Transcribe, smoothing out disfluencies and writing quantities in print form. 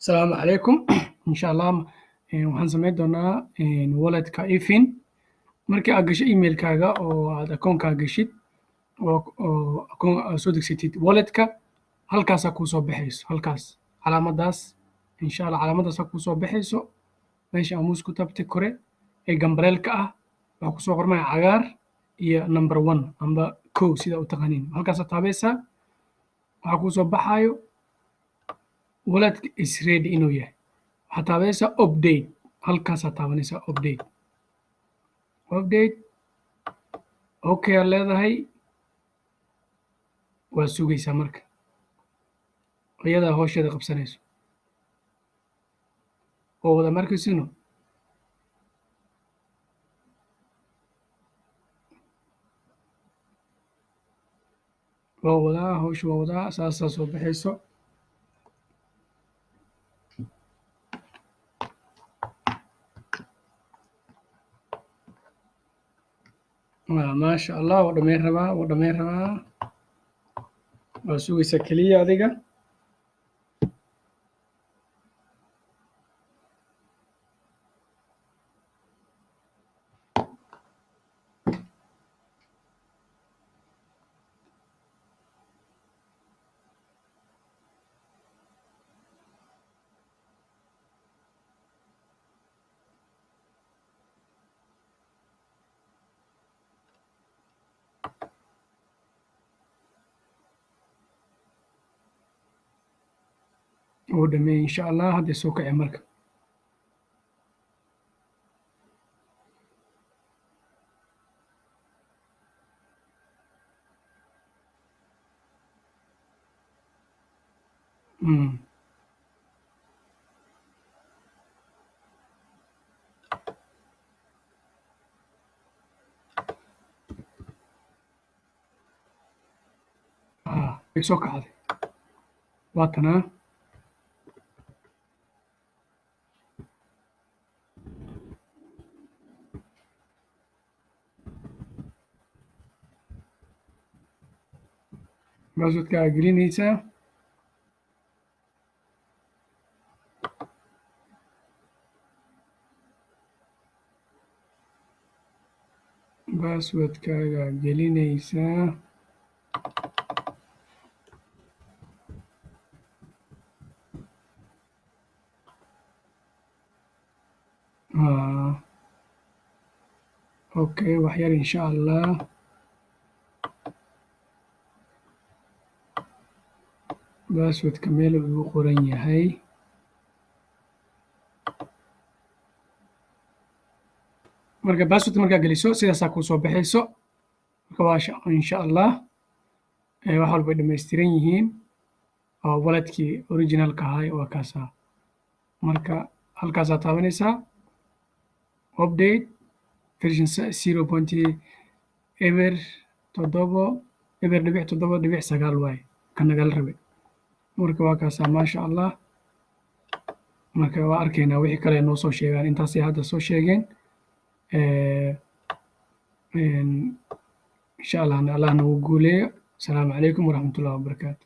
Asalaamu calaykum. Insha Allah waxaan sameyn doonaa walletka EFIN. Markii aad gasho emailkaaga oo aad akoonkaaga gashid oo akoon aad soo degsatid walletka, halkaasaa kuu soo baxayso, halkaas calaamadaas. Insha Allah calaamadaasaa kuu soo baxayso. Meesha aan mouse ku taabtay kore ee gambaleelka ah waxaa kusoo qormaya cagaar iyo number one amba kow, sida u taqaaniin. Halkaasaa taabaysaa, waxaa kuu soo baxaayo walletka is ready inuu yahay. Waxaa taabaysaa update, halkaasaa taabanaysaa update. Update okay aad leedahay, waa sugaysaa marka iyadaa howsheeda qabsanayso oo wada markaysino. Waa wadaa hawsha, waa wadaa, saasaa soo baxayso. Waa maasha Allah, waa dhameyn rabaa, waa dhameyn rabaa. Waa sugaysaa keliya adiga. Wuu dhameeyey, insha Allah hadday soo kacay marka. Ah, way soo kacday, waa tanaa. Passwordka aa gelinaysaa. Passwordkaaga gelinaysaa. Ah, okay, wax yar insha Allah. Passwordka meel uu qoran yahay. Marka passwordka markaa geliso, sidaasaa kuu soo baxayso. Marka waa insha Allah wax walba ay dhammaystiran yihiin oo walletkii originalka ahay waa kaasaa. Marka halkaasaa taabanaysaa update version 0.0 0.7.9 waaye ka nagala rabay. Marka waa kaasaa, maasha Allah. Marka waa arkaynaa wixii kale noo soo sheegaan. Intaasay hadda soo sheegeen. Insha Allah, Allah nagu guuleeyo. Asalaamu calaykum waraxmatullahi wabarakaatu.